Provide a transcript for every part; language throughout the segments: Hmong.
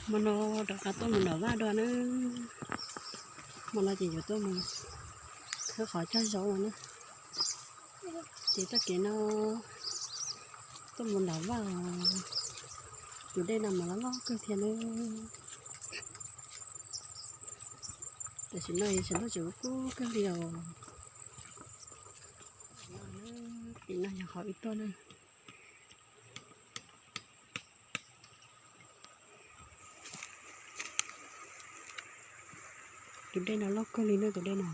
Hmo no rov qab tuaj mus nram vaj dua na. Hmo no ces yuav tuaj mus khawb qhov cog zaub no na. Ces txoj kev no tuaj mus nram vaj, tus dej no mas loj loj kawg thiab na. Tam sim no sawv daws tseem kub kawg li os. Tim no yog qhov wb tuaj na. Tus dej no loj kawg li na, tus dej no.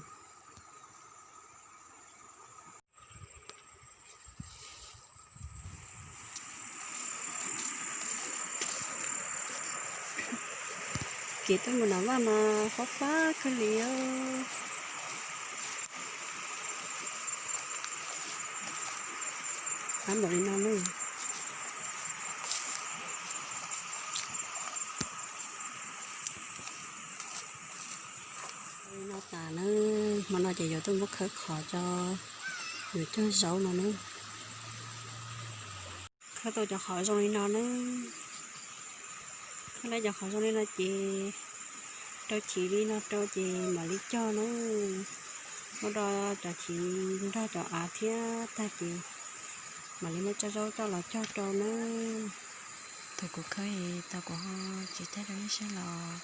Kev tuaj mus nram vaj mas fab fab kawg li os. Qab npaum li no na. Li no tas na, hmo no ces yuav tuaj muab khawb qhov cog, yuav cog zaub no na. Khawb tau cov qhov zoo li no na. Khawb tau cov qhov zoo li no ces rau chiv li no rau ces mam li cog na. Muab do cov chiv nrog cov av thiab tag ces mam li muab cov zaub coj los cog rau na. Thaum kuv khawb tau kuv ho tsis thaij rau nej saib los.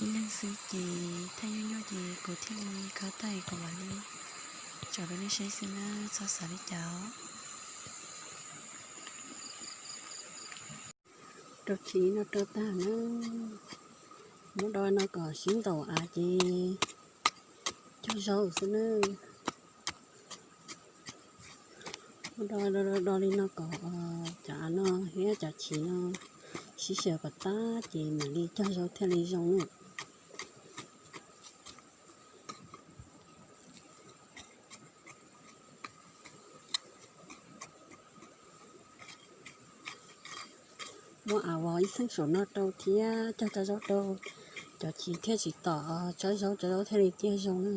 Ib leeg xwb ces thaij nyuaj nyuaj ces kuv thiaj li khawb tag kuv mam li tso rau nej saib xwb na, txhob xav li cas. Rau chiv no rau tag na, muab do no kom sib ntaus av ces cog zaub xwb na. Muab do do do li no kom cov av no thiab cov chiv no sib xyaw kom tag ces mam li cog zaub thiaj li zoo na. Muab av vov ib xeeb saum no rau thiab cog cov zaub rau, cov chiv thiaj tsis tom cov zaub, cov zaub thiaj li ciaj zoo na.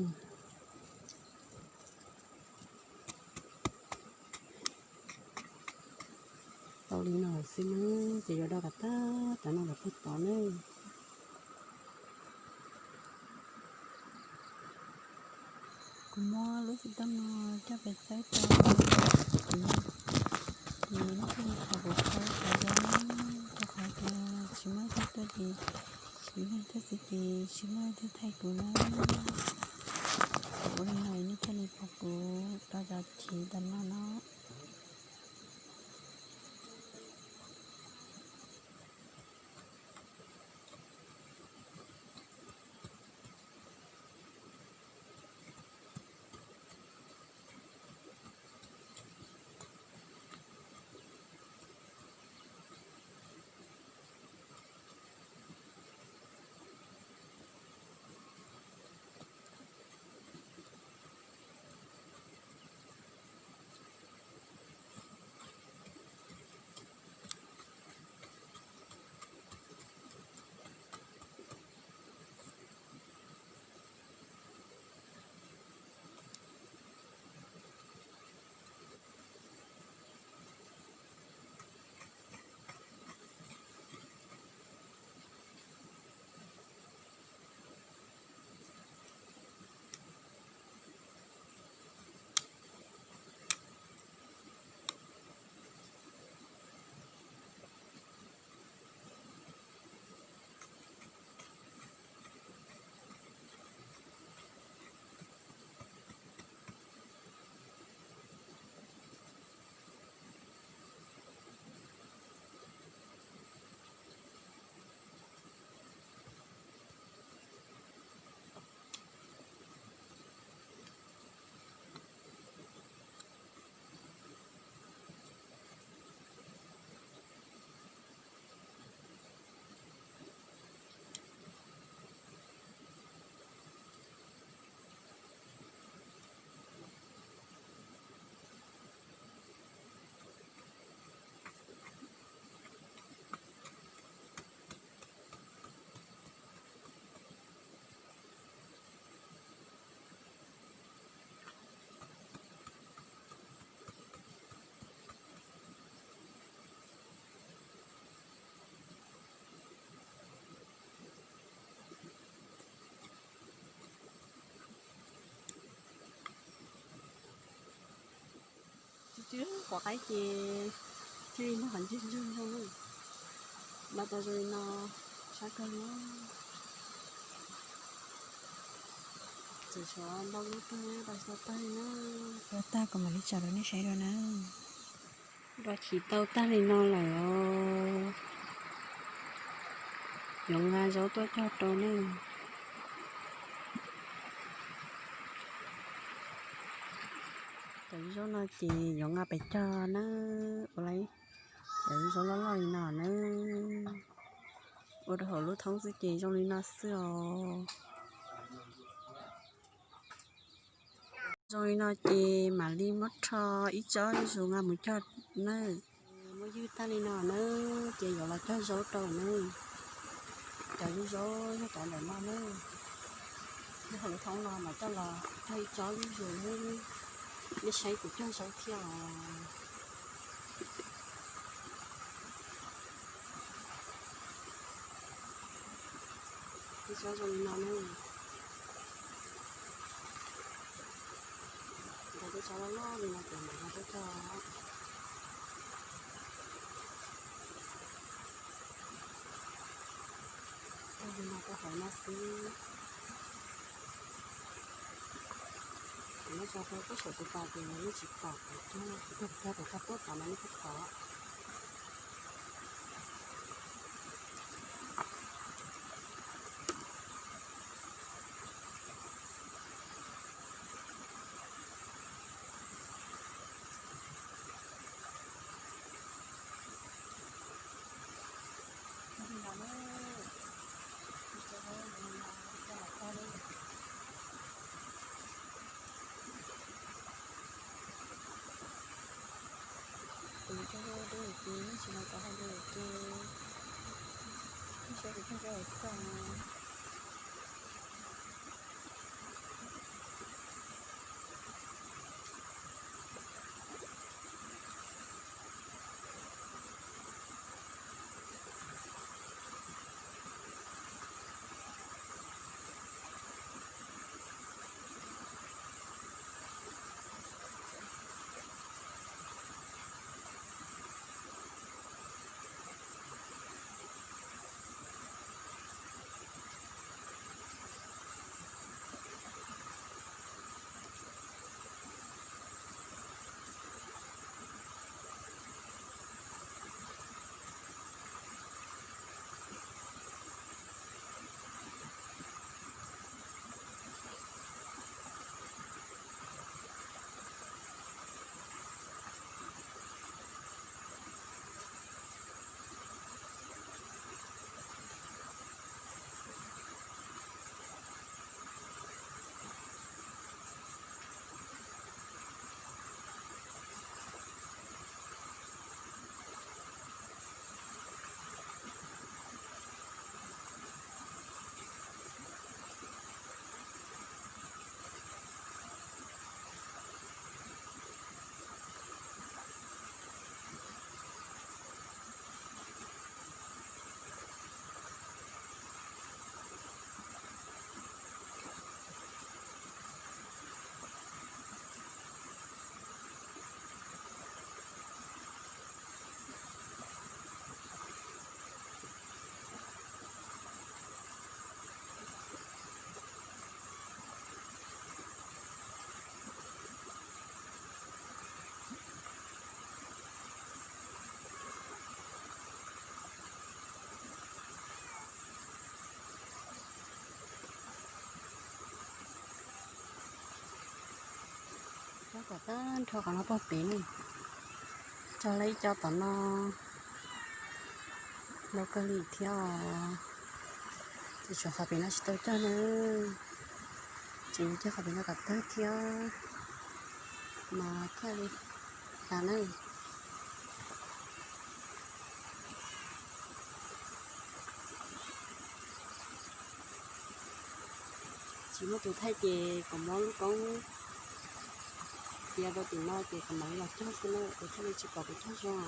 Tau li no lawm xwb na, ces yuav do kom tag cov no lawm pag tod na. Kuv muab lub xov tooj no coj pes txawb rau kuv, ces nej thiaj li pom kuv khawb cov zaub na, rau qhov tias tsis muaj leej twg tuaj ces, tsis muaj leej twg xwb ces tsis muaj leej twg thaij kuv na. Kuv ua li no nej thiaj li pom kuv do cov chiv tas no no. Pom qaib ces thiaj li noj qhov ncig ncig zoo na. Noj tau zoo li no, sab kawg li. Tseem tshuav ntau lub twg tau tsis tau tag li na. Tau tag kuv mam li tso rau nej saib dua na. Dua chiv tau tag li no lawm os. Yuav nqa zaub tuaj cog rau nej. Cov zaub no ces yuav nqa pem cog na. Ua li, cov zaub loj loj li no na. Ua rau hauv lub thoob xwb ces zoo li no xwb os. Zoo li no ces mam li muab rho ib tsob zuj zus nqa mus cog na. Muab ywg tag li no na, ces yuav los cog zaub rau na. Cov zaub yog cov ntawm no na. Nyob hauv lub thoob no mas coj los cog ib tsob zuj zus na. Nej saib kuv cog zaub thiab os. Ib tsob zoo li no na. Ntawm tej tsob loj loj li no ces mam nqa tuaj cog. Cog li no rau hauv no xwb. Kuv muab tso rau pem saum tus pas ces nej tsis pom kuv cog, kuv cog pem toj pem tod no nej thiaj pom. Kuv cog dua ces nej tsis los kom hais dua ces nej saib kuv cog rau hauv xwb. Cog kom tag nrho qhov no pog pem ne. Cog lawm ib co tom no. Ntau kawg li thiab os. Ces tshuav qhov pem no tsis tau cog na. Ces cog qhov pem no kom tag thiab mas thiaj li tas na. Tsis muaj tus thaij ces kuv muab lub koob cia rau tim no ces kuv mam li los cog xwb na, kuv thiaj li tsis pom kuv cog zoo os.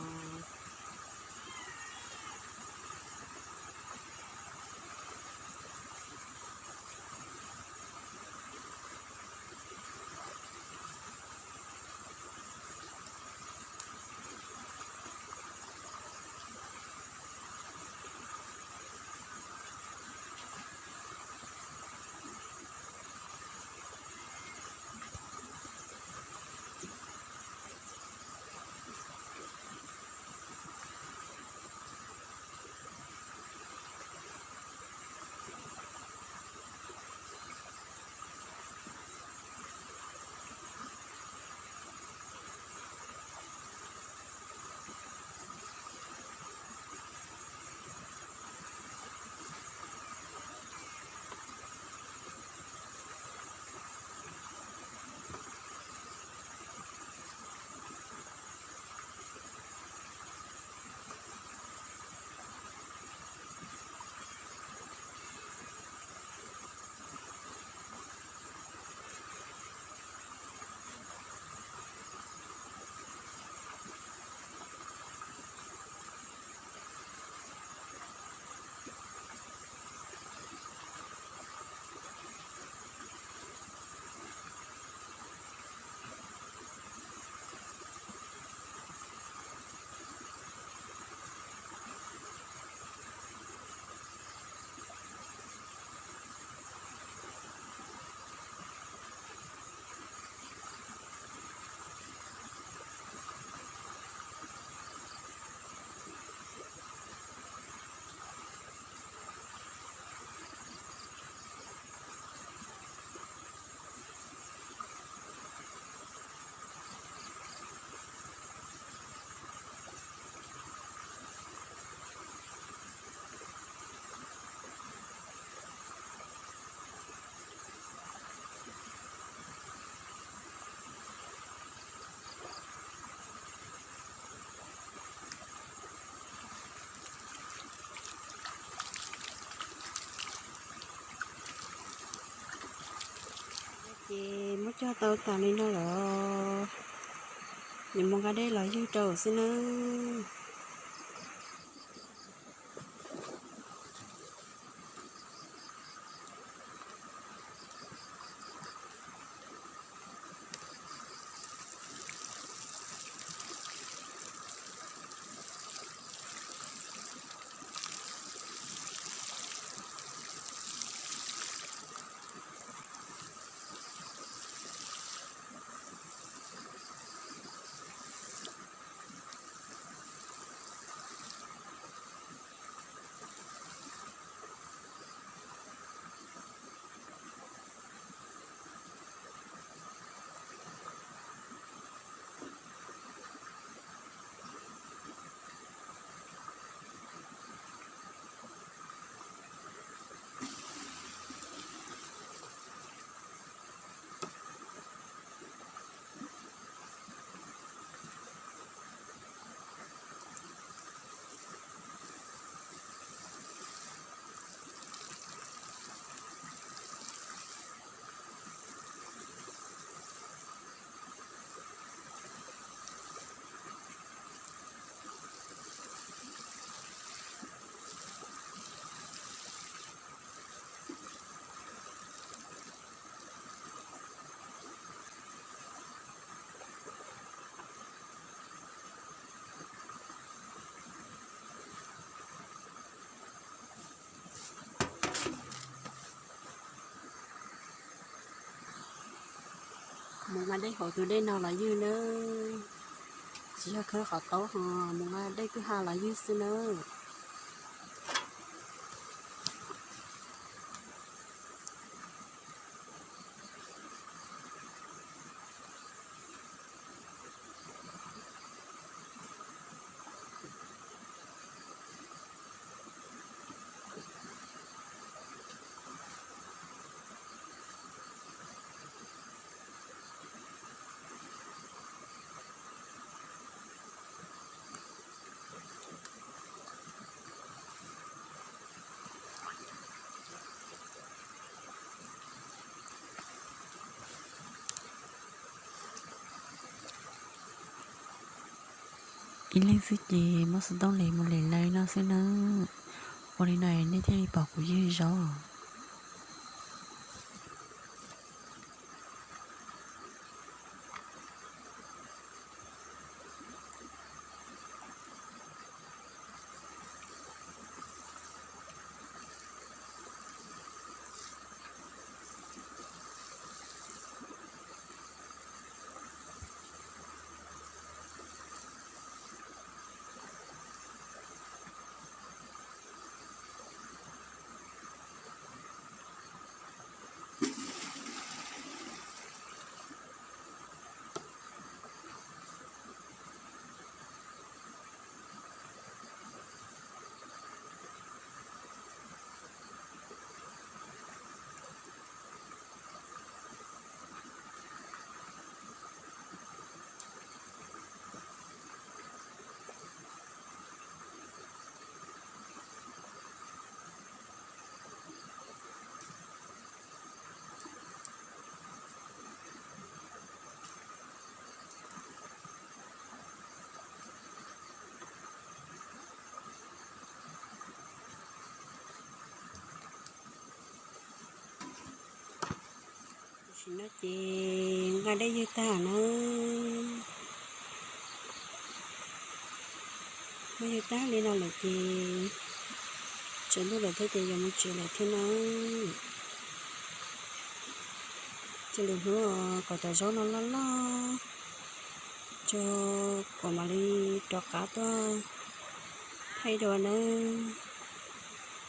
Ces muab cog tau tas li no lawm, yuav mus nqa dej los ywg rau xwb nawb. Mus nqa dej hauv tus dej no los ywg nawb, tsis yog khawb qhov taub ho, mus nqa dej kwj ha los ywg xwb nawb. Ib leeg xwb ces muab xov tooj les mus les lawv no xwb nawb. Ua li no nej thiaj li pom kuv ywg zaub. Tam sim no ces nqa dej ywg tag na. Muab ywg tag li no lawm ces tsaus ntuj lawm thiab ces yuav mus tsev lawm thiab na. Cia lwm hnub kom cov zaub no loj loj tso, kuv mam li rov qab tuaj thaij dua nawb.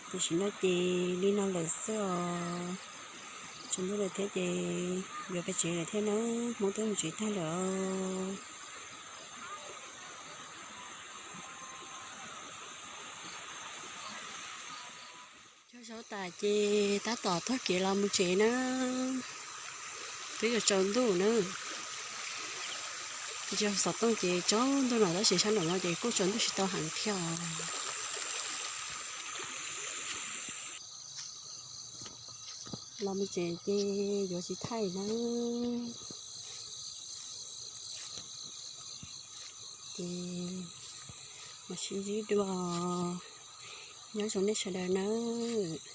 Tam sim no ces li no lawm xwb os. Tsaus ntuj lawm thiab ces yuav peb tsev lawm thiab nawb, Hmoob twb mus tsev tag lawm os. Cog zaub tas ces tab tom taug kev los mus tsev nawb. Twb yuav tsaus ntuj nawb. Cog xov tooj ces tsaus ntuj no tab sis sab nraum no ces kuj tsaus ntuj tsis tau heev thiab os. Los mus tsev ces yuav tsis thaij nawb. Ces mam sib ntsib dua. Nyob zoo nej sawv daws nawb.